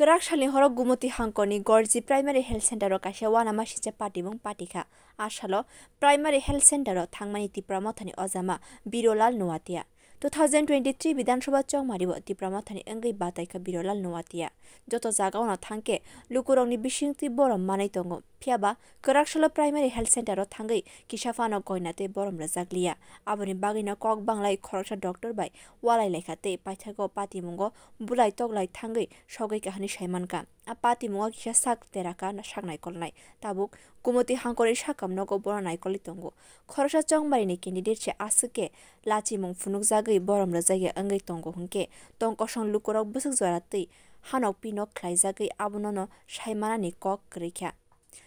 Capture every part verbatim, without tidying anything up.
Kwrak salni horo Gumoti Hangkorni Gorji Primary Health Center o kaisa uanama singcha patimung patikha. A salo Primary Health Center o thangmani Tipra Mothani ojama Birolal Noatia. Two thousand twenty-three Bidhan Sabha chongmari o Tipra Mothani wngwi bataikha Birolal Noatia. Joto jagao no thangkhe lukurokni bisingtwi borom manwi tongo. Phiyaba kwrak salo Primary Health Center o thangwi kisa phano goina tei borom rwjakliya. Aboni bagwino kok banglai khoroksa doctor bai walai laikha tei paithago patimungo bulai toklai thangwi sogwi kahani saimankha. A patimungo kisa sak teraka na sak naikolnai. Tabuk Gumoti Hangkorni sakam nogo bono naikolwi tongo. Khoroksa chongmarini candidate se aswk khe lachimung phunukjagwi borom rwjakya wngwi tongo hwnkhe tong kosong lukurok bwswk jora twi hanok pinok khlaijagwi abono no saimanani kok kwrwikha.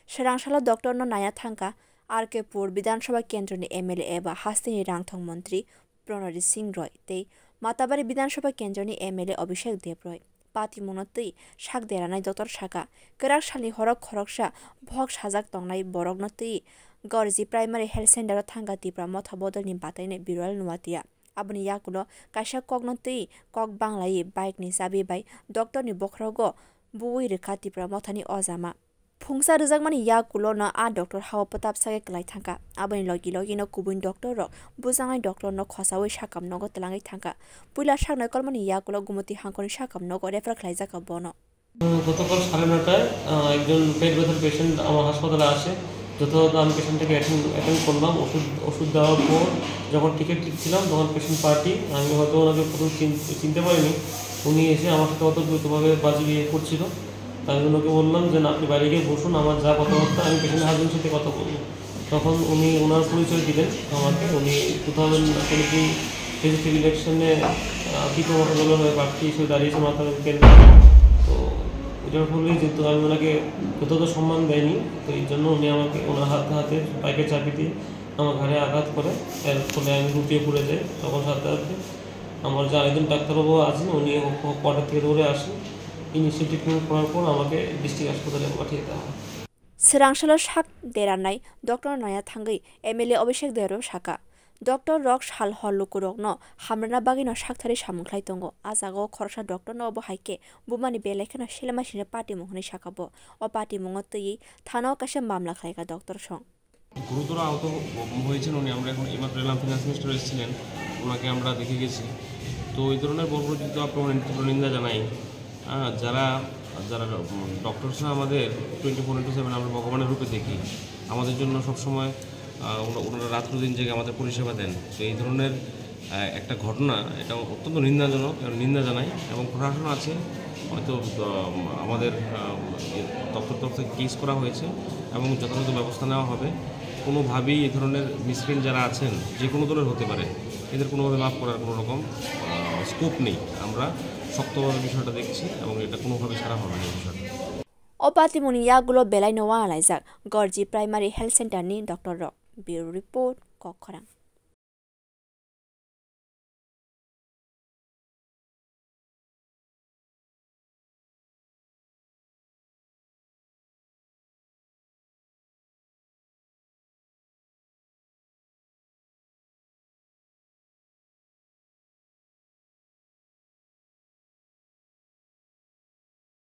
Swrangsalo doctor no naiya thangkha R K Pur Bidhan Sabha Kendroni M L A eba hasteni rangthong montri Pranajit Singh Roy tei Matabari Bidhan Sabha Kendroni M L A Abhishek Deb Roy. Patimungno twi sak deranai doctor saka, kwrak salni horo khoroksa bohok sajak tongnai borokno twi Gorji Primary Health Center o thangkha Tipra Motha bodolni batainai Birolal Noatia. Aboni yakulo kaisa kokno twi kok banglaiwi bike ni chabi bai doctor ni bokhorogo buwi rwkha Tipra Mothani ojama. Phungsa rwjakmani yakulo no a doctor hao pwtap sake kwlai thangkha. Aboni logi logi no kubun doctor rok bujaknai doctor no khosawi sakam nogo twlangwi thangkha. Puila sak naikolmani yakulo Gumoti Hangkorni sakam nogo refer khlaijakha bono. গতকাল সাড়ে নটায়, আহ, একজন পেট ব্যথার পেশেন্ট আমার হাসপাতালে আসে। যথাযথ আমি পেশেন্টটাকে অ্যাটেন্ড, অ্যাটেন্ড করলাম। ওষুধ, ওষুধ দেওয়ার পর যখন টিকিট দিচ্ছিলাম, তখন পেশেন্ট পার্টি, আমি হয়তো ওনাকে প্রথম চিন-, চিনতে পারিনি, উনি এসে আমার সাথে অত দ্রুতভাবে বাজি বিয়ে করছিল। তাই আমি ওনাকে বললাম যে, "না, আপনি বাইরে গিয়ে বসুন, আমার যা কথাবার্তা আমি পেশেন্ট হাজবেন্ডের সাথে কথা বলবো।" তখন উনি ওনার পরিচয় দিলেন আমাকে। উনি টু থাউজেন্ড টোয়েন্টি প্রেসিডেন্ট ইলেকশনে, আহ, টিপু মহাজনের হয়ে প্রার্থী হিসেবে দাঁড়িয়েছে মাথাভাঙা কেন্দ্রে। তো ওটার ফলে যেহেতু আমি ওনাকে যথাযথ সম্মান দেয়নি, তো এই জন্য উনি আমাকে ওনার হাতে হাতে বাইকের চাবি দিয়ে আমার ঘাড়ে আঘাত করে, এর ফলে আমি লুটিয়ে পড়ে যাই। তখন সাথে সাথে আমার যে আরেকজন ডাক্তারবাবু আছেন, উনি কোয়ার্টার থেকে দৌড়ে আসেন। ইনিশিয়াল ট্রিটমেন্ট করার পর আমাকে ডিস্ট্রিক্ট হাসপাতালে পাঠিয়ে দেওয়া হয়। Swrangsalo sak deranai doctor no naiya thangwi M L A Abhishek Deb Roy saka, doctor rok sal hor lukurokno hamrwna bagwino sakthari samung khlai tongo. A jagao khoroksa doctor no obo hai khe bumani belai kheno selema sini patimung hwnwi saka bo. O patimungo twiwi thanao kaisa mamla khlaikha doctor song. গুরুতর আহত হ-, হয়েছেন উনি। আমরা এখন, এবার পেলাম finance minister এসেছিলেন, ওনাকে আমরা দেখে গেছি। তো এই ধরনের বর্বরচিত আক্রমণের তীব্র নিন্দা জানাই। হ্যাঁ, যারা, যারা, উম, ডক্টরসরা আমাদের টোয়েন্টি ফোর ইন্টু সেভেন আমরা ভগবানের রূপে দেখি, আমাদের জন্য সবসময়, আহ, ওনা-, ওনারা রাত্র দিন জেগে আমাদের পরিষেবা দেন। তো এই ধরনের, আহ, একটা ঘটনা, এটা অত্যন্ত নিন্দাজনক এবং নিন্দা জানাই। এবং প্রশাসন আছে, হয়তো, আহ, আমাদের, আহ, দপ্তর তরফ থেকে কেস করা হয়েছে এবং যথাযথ ব্যবস্থা নেওয়া হবে। কোনোভাবেই এই ধরনের মিসক্রিয়েন্ট যারা আছেন, যে কোনো দলের হতে পারে, এদের কোনোভাবে মাফ করার কোনো রকম, আহ, স্কোপ নেই। আমরা শক্তভাবে বিষয়টা দেখছি এবং এটা কোনোভাবে ছাড়া হবে না এই বিষয়টা। O patimungni yagulo belai no uanalaijak Gorji Primary Health Center ni doctor rok. Bureau Report, Kokkhorang.